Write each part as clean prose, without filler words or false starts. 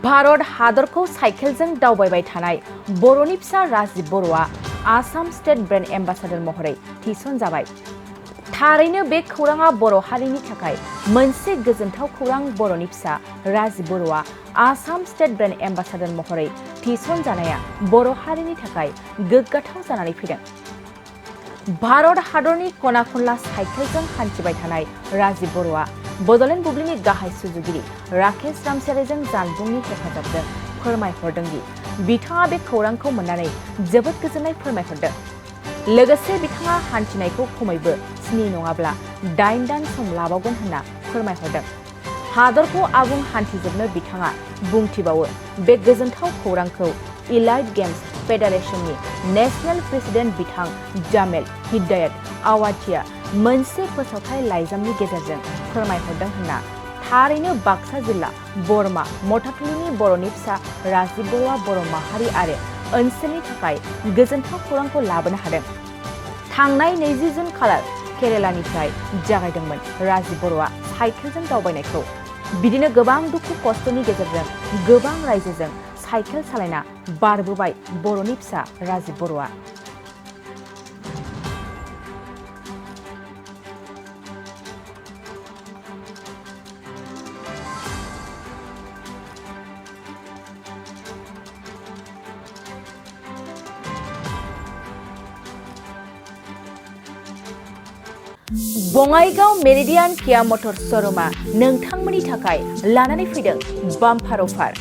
भारत हादरखौ साइकेलजों दावबायबाय थानाय बर'नि फिसा राजिब बर'आ आसाम स्टेट ब्रेन्ड एम्बासाडर महरै थिसनजाबाय। थारैनो बे खौराङा बर' हारिनि थाखाय मोनसे गोजोनथाव खौरां। बर'नि फिसा राजिब बर'आ आसाम स्टेट ब्रेन्ड एम्बासाडर महरै थिसनजानाया बर' हारिनि थाखाय गोग्गाथाव जानानै फैदों। भारत हादरनि खना खनला साइकेलजों हान्थिबाय थानाय राजिब बर'आ बड'लेण्ड बुब्लिनि गाहाय सुजुगिरि राकेश रामसियारिजों जानबुंनि हेफाजाबजों फोरमायहरदों दि बिथाङा बे खौरांखौ मोननानै जोबोद गोजोननाय फोरमायहरदों। लोगोसे बिथाङा हान्थिनायखौ खमैबो 7 नङाब्ला 8 दान सम लाबावगोन होनना फोरमायहरदों। हादरखौ आबुं हान्थिजोबनो बिथाङा बुंथिबावो। बे गोजोनथाव खौरांखौ इलाइट गेम्स फेडारेशननि नेशनेल प्रेसिडेन्ट बिथां जामेल हिदायत आवाथिया मोनसे फोसावथाय लाइजामनि गेजेरजों फोरमायहरदों होनना थारैनो बाक्सा जिल्ला बरमा मथाथुलिनि बर'नि फिसा राजिब बर'आ बर' माहारि आरो ओनसोलनि थाखाय गोजोनथाव खौरांखौ लाबोनो हादों। थांनाय 20 जुन खालार केरेलानिफ्राय जागायदोंमोन राजिब बर'आ साइकेलजों दावबायनायखौ। बिदिनो गोबां दुखु खस्थ'नि गेजेरजों गोबां रायजोजों साइकेल सालायना बारबोबाय बर'नि फिसा राजिब बर'आ। बङाइगाव मेरिडियान किया मटर्स श'रुमआ नोंथांमोननि थाखाय लानानै फैदों बाम्पार अफार।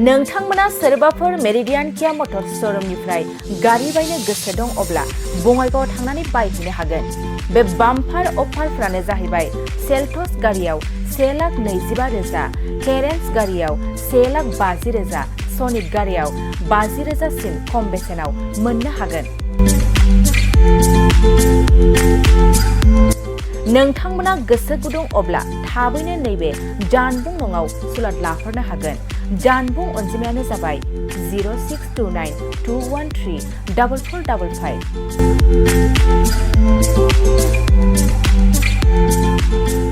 नोंथांमोना सोरबाफोर मेरिडियान किया मटर्स श'रुमनिफ्राय गारि बायनो गोसो दं अब्ला बङाइगावआव थांनानै बायहैनो हागोन। बे बाम्पार अफारफोरानो जाहैबाय सेल्टस गारियाव 1,25,000, केरेन्स गारियाव 1,50,000, सनिक गारियाव 50,000 सिम खम बेसेनाव मोननो हागोन। नोंथांमोना गोसो गुदुं अब्ला थाबैनो नैबे जानबुं नङाव सुलाद लाहरनो हागोन। जानबुं अनजिमायानो जाबाय 0629 213 4455।